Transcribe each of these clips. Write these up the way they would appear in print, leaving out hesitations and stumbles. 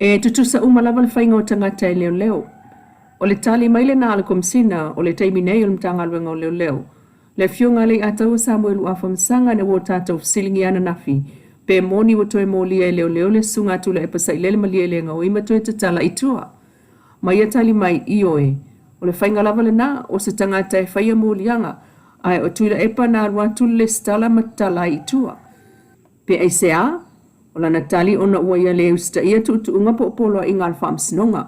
E tutusa uma lava le faiga o tagata e leoleo. O le tali mai lena a le Komesina o le taimi nei o le Matagaluega o Leoleo, le Afioga a Leiataua Samuelu Afamasaga ina ua tatou fesiligia ananafi pe moni ua toe molia e leoleo le Susuga a Tuilaepa Sailele Malielegaoi ma toe tatala i tua. Ma ia tali mai, Ioe, o le faiga lava lena o se tagata e faia moliaga, ae o Tuilaepa na alu atu le lesitala ma tatala ai i tua. Pe aisea? O lana tali ona ua ia le usitaia tuutuuga po o poloaiga a le Faamasinoga.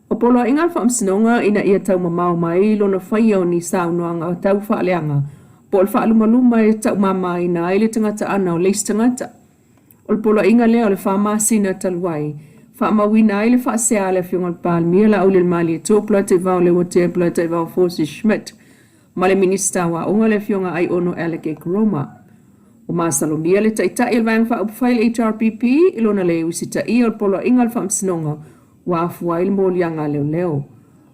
O poloaiga a le Faamasinoga ina ia taumamao mai lona faia o ni saunoaga tau faaleaga po o le faalumaluma e taumamaina ai le tagataana o le isi tagata. O le poloaiga lea o le 4 masina talu ai, faamauina ai le faasea a le Afioga i le Palemia Laaulialemalietoa Polataivao Leuatea Polataivao Fosi Schmidt ma le Minisita o Aoga le Afioga Aiono Alec Ekeroma. Ua masalomia le Taitai o le Vaega Faaupufai a le HRPP i lona le usitaia o le poloaiga a le Faamasinoga ua afua ai le moliaga a leoleo.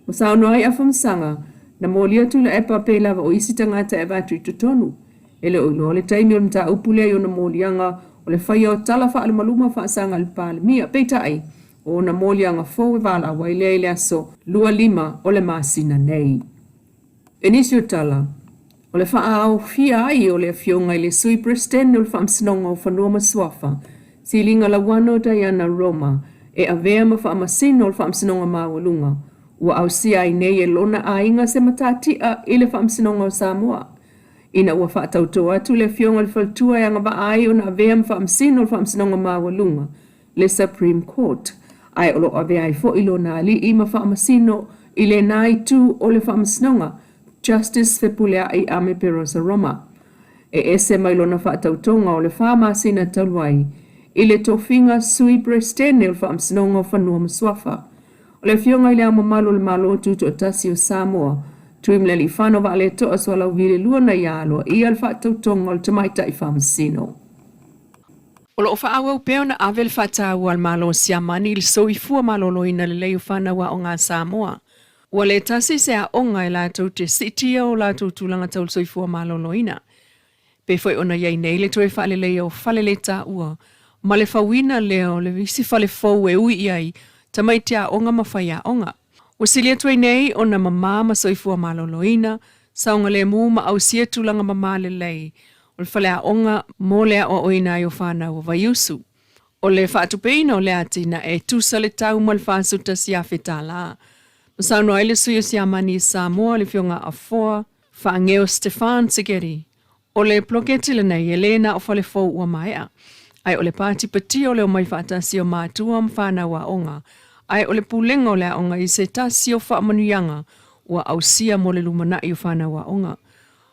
Ua saunoa ai Afamasaga, na molia Tuilaepa pei lava o isi tagata e avatu i totonu. E le o iloa le taimi o le mataupu lea i ona moliaga o le faia o tala faalumaluma faasaga i le Palemia. Peitai, o ona moliaga fou e valaau ai lea i le aso 25 o le masina nei. I nisi o tala, o le faaaofia ai o le Afioga i le Sui Peresetene o le Faamasinoga o Fanua ma Suafa, Siliga Lauano Diana Roma, e avea ma Faamasino o le Faamasinoga Maualuga, ua ausia ai nei e lona aiga se matatia i le Faamasinoga o Samoa. Ina ua faatautō atu le Afioga i le Faletua e agavaa ai ona avea ma Faamasino o le Faamasinoga Maualuga, le Supreme Court, ae o lo o avea ai foi lona alii ma faamasino i lena itu o le faamasinoga, Justice Fepuleai Ame Perosa Roma. E ese mai lona faatautoga o le 4 masina talu ai i le tofiga Sui Peresetene o le Faamasinoga o Fanua ma Suafa. O le Afioga i Le Ao Mamalu o le Malo Tutoatasi o Samoa, Tuimalealiifano Vaaletoa Sualauvi II na ia aloaia le faatautoga o le Tamaitai Faamasino. O lo o faaauau pea ona ave le faataua a le Malo o Siamani i le soifua maloloina lelei o fanau aoga a Samoa. Ua le tasi se aoga e latou te siitia o latou tulaga tau le soifua maloloina. Pei foi ona i ai nei le toe faaleleia o fale le taua ma le fauina lea o le isi fale fou e ui i ai tamaiti aoga ma faiaoga. Ua sili atu ai nei ona mama ma soifua maloloina, saogalemu ma ausia tulaga mama lelei o le faleaoga mo le aoaoina ai o fanau o Vaiusu. O le faatupeina o lea atinae e tusa le tau ma le $41,000. Na saunoa ai le sui o Siamani i Samoa, le Afioga Afoa Faageo Stefan Segedi, O le poloketi lenei e le na o fale fou ua maea, ae o le patipatia o le omai faatasi o matua ma fanau aoga, ae o le pulega o le aoga i se tasi o faamanuiaga ua ausia mo le lumanai o fanau aoga.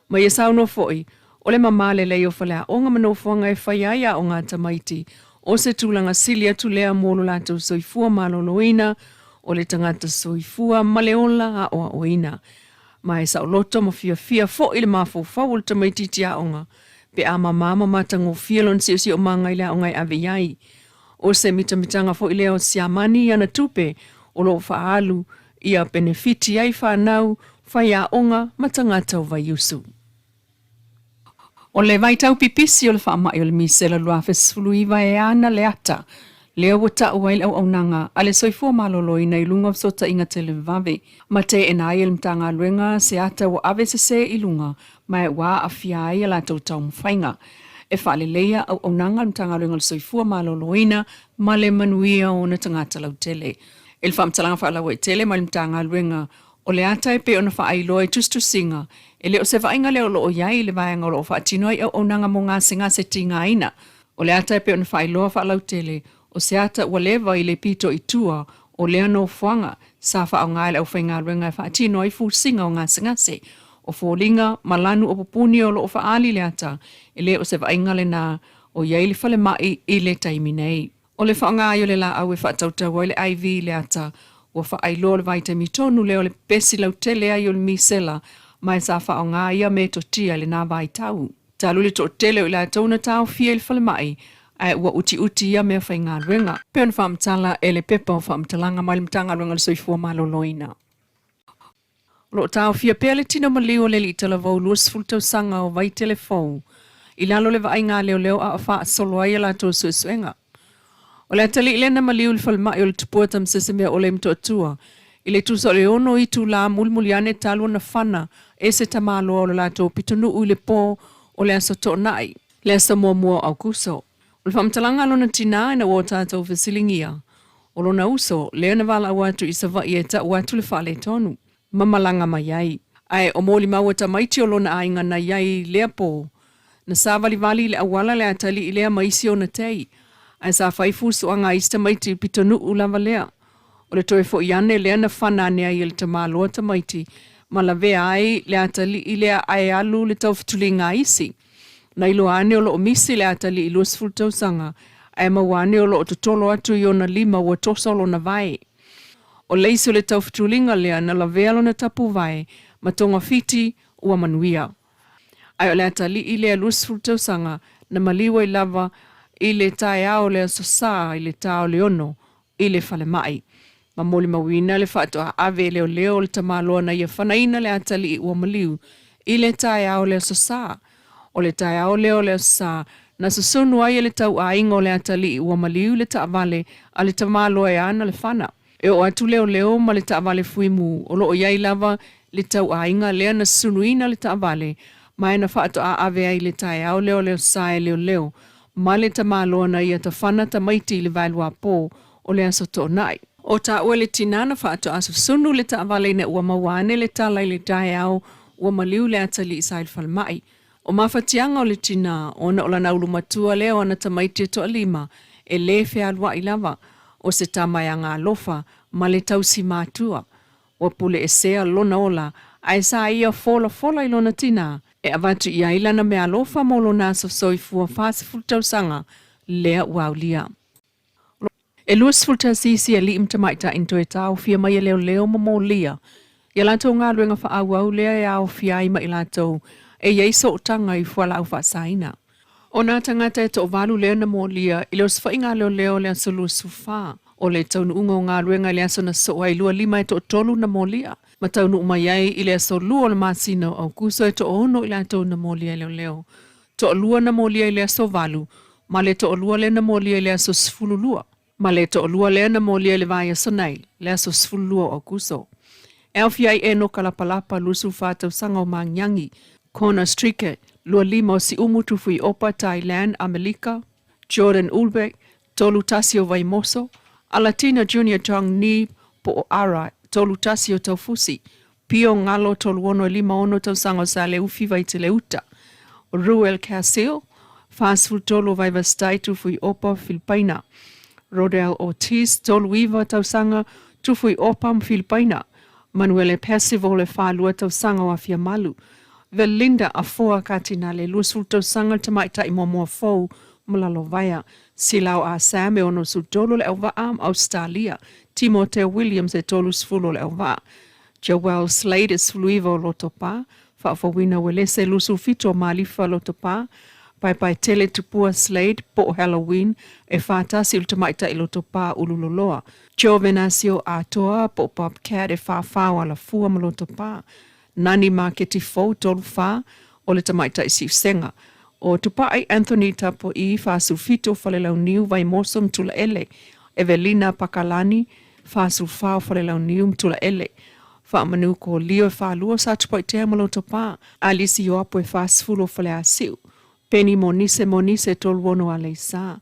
Ma ia saunoa foi, o le mama lelei o faleaoga ma nofoaga e faia ai aoga a tamaiti, o se tulaga sili atu lea mo lo latou soifua maloloina, o le tagata soifua ma le ola aoaoina. Ma e saoloto ma fiafia foi le mafaufau o le tamaitiiti aoga pe a mama ma matagofie lona siosiomaga i le aoga e ave i ai. O se mitamitaga foi lea o Siamani i ana tupe o lo o faaalu ia penefiti ai fanau, faiaoga ma tagata o Vaiusu. O le vaitau pipisi o le faamai o le misela 2019 e ana le ata lea ua ta'u ai le auaunaga a le Soifua Maloloina i luga o fesootaiga televavave ma teena ai e le Matagaluega se ata ua ave sesē i luga ma ua aafia ai a latou taumafaiga e faaleleia auaunaga a le Matagaluega o le Soifua Maloloina ma le manuia o ona tagata lautele. I le faamatalaga faalauaitele mai le Matagaluega o le ata e pei ona faailoa i tusitusiga, e le o se vaaiga lea o lo o i ai i le vaega o lo o faatino ai auaunaga mo gasegase tigaina. O le ata e pei ona faailoa faalautele, o se ata ua leva i le pito i tua o lea nofoaga sa faaaoga e le aufaigaluega e faatino ai fusiga o gasegase, o foliga ma lanu o pupuni o lo o faaali le ata, e le o se vaaiga lena o i ai le falemai i le taimi nei. O le faaaoga ai o le laau e faatautau ai le IV i le ata, ua faailoa le vaitaimi tonu lea o le pepesi lautele ai o le misela, ma e sa faaaoga ia metotia i lena vaitau. Talu le toatele o i latou na taofia i le falemai, ae ua utiuti ia meafaigaluega. Pei ona faamatala e le Pepa o Faamatalaga mai le Matagaluega o le Soifua Maloloina. O lo o taofia pea le tino maliu o le alii talavou 20 tausaga o Vaitele Fou i lalo o le vaaiga a leoleo a o faasolo ai a latou suesuega. O le atalii lea na maliu i le falemai o le Tupua Tamasese Meaole i Motootua i le tusa o le 6 itula mulimuli ane talu ona fana e se tamaloa o le latou pitonuu i le pō o le aso Toonai, le aso muamua o Aokuso. O le faamatalaga a lona tinā ina ua o tatou fesiligia, o lona uso lea na valaau atu i Savaii e tau atu le faaletonu ma malaga mai ai. Ae o molimau a tamaiti o lona aiga na i ai i lea pō, na savalivali i le auala le atalii lea ma isi ona tei, ae sa fai fusuaga a isi tamaiti i le pitonuu lava lea. O le toe foi ane lea na fana ane ai e le tamaloa tamaiti ma lavea ai le atalii lea ae alu le taufutuliga a isi. Na iloa ane o lo o misi le atalii 20 tausaga ae maua ane o lo o totolo atu i ona lima ua toso lona vae. O le isi o le taufutuliga lea na lavea lona tapuvae ma togafiti ua manuia. Ae o le atalii lea 20 tausaga na maliu ai lava i le taeao o le Aso Sa i le ta o le 6 i le falemai. Ma molimauina le faatoa ave e leoleo o le tamaloa na ia fanaina le atalii ua maliu i le taeao o le Aso Sa. O le taeao lea o le Aso Sa, na susunu ai e le tauaiga o le atalii ua maliu i le taavale a le tamaloa e ana le fana. E oo atu leoleo ma le taavale fuimu o lo o i ai lava le tauaiga lea na susunuina le taavale ma e na faatoa ave ai i le taeao lea o le Aso Sa e leoleo ma le tamaloa na ia tafana tamaiti i le vaeluapo o le Aso Toonai. O taua le tinā na faatoa susunu le taavale ina ua maua ane le tala i le taeao ua maliu le atalii sa i le falemai. O mafatiaga o le tinā, ona o lana ulumatua lea o ana tamaiti e toalima, e lē fealuai lava, o se tama e aga alofa ma le tausi matua. Ua pule esea lona ola, ae sa ia folafola i lona tinā, e avatu i ai lana meaalofa mo lona aso soifua 40 tausaga lea ua aulia. E 21 isi alii ma tamaitai na toe taofia mai e leoleo ma molia i a latou galuega faaauau lea e aofia ai ma i latou e i ai sootaga i fualaau faasaina. O nā tagata e toavalu lea na molia i le osofaiga a leoleo o le aso 24 o le taunuuga o galuega i le aso na soo ai 25 e toatolu na molia ma taunuu mai ai i le aso 2 o le masina o Aokuso e toaono i latou na molia e leoleo. Toalua na molia i le aso 8 ma le toalua lea na molia i le aso 12. Ma le toalua lea na molia i le vaiaso nei, le aso 12 o Aokuso. E aofia ai Enoka Lapalapa, 24 tausaga o Magiagi, Connor Strickett, 25 o Siumu Tufuiopa, Thailand, Amelika, Jordan Ulbeck, 31 o Vaimoso, Alatina Junior Chong Ni po o Ara, 31 o Taufusi, Pio Ngalo, 36 e 56 tausaga o Saleufi Vaiteleuta, Ruel Casil, 43 o Vaivastai Tufuiopa, Filipaina, Rodel Ortiz, 39 tausaga, Tufuiopa ma Filipaina, Manuele Percival e 42 tausaga o Afiamalu, Velinda Afoa Katinale, 20 tausaga le tamaitai muamua fou ma Lalovaea, Silao Ah Sam e 63 le auvaa ma Ausetalia, Timotheo Williams e 30 le auvaa, Joel Slade e 19 o Lotopa, Faafouina Uelese 27 o Malifa Lotopa, Paepaetele Tupua Slade po o Halloween e 41 o le tamaitai Lotopa Ululoloa, Joe Venasio Atoa po o Bobcat e 44 o Alafua ma Lotopa, Nani Maketi Fou 34 o le tamaitai Siusega, o Tupai Anthony Tapo'i 47 o Falelauniu Vaimoso ma Tulaele, Evelina Pakalani 44 o Falelauniu ma Tulaele, Faamanu Kolio e 42 o Satupaitea ma Lotopa, Alisi Ioapo e 40 o Faleasiu, Peni Monise Monise 36 o Aleisa.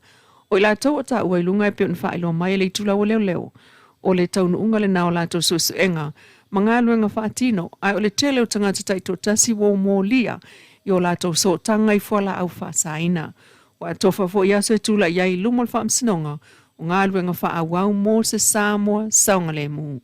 O i latou o taua i luga e pei ona faailoa mai e le itulau o leoleo, o le taunuuga lena o latou suesuega ma galuega faatino, ae o le tele o tagata taitoatasi ua molia i o latou sootaga i fualaau faasaina. Ua atofa foi aso e tulai ai i luma o le Faamasinoga o galuega faaauau mo se Samoa saogalemu.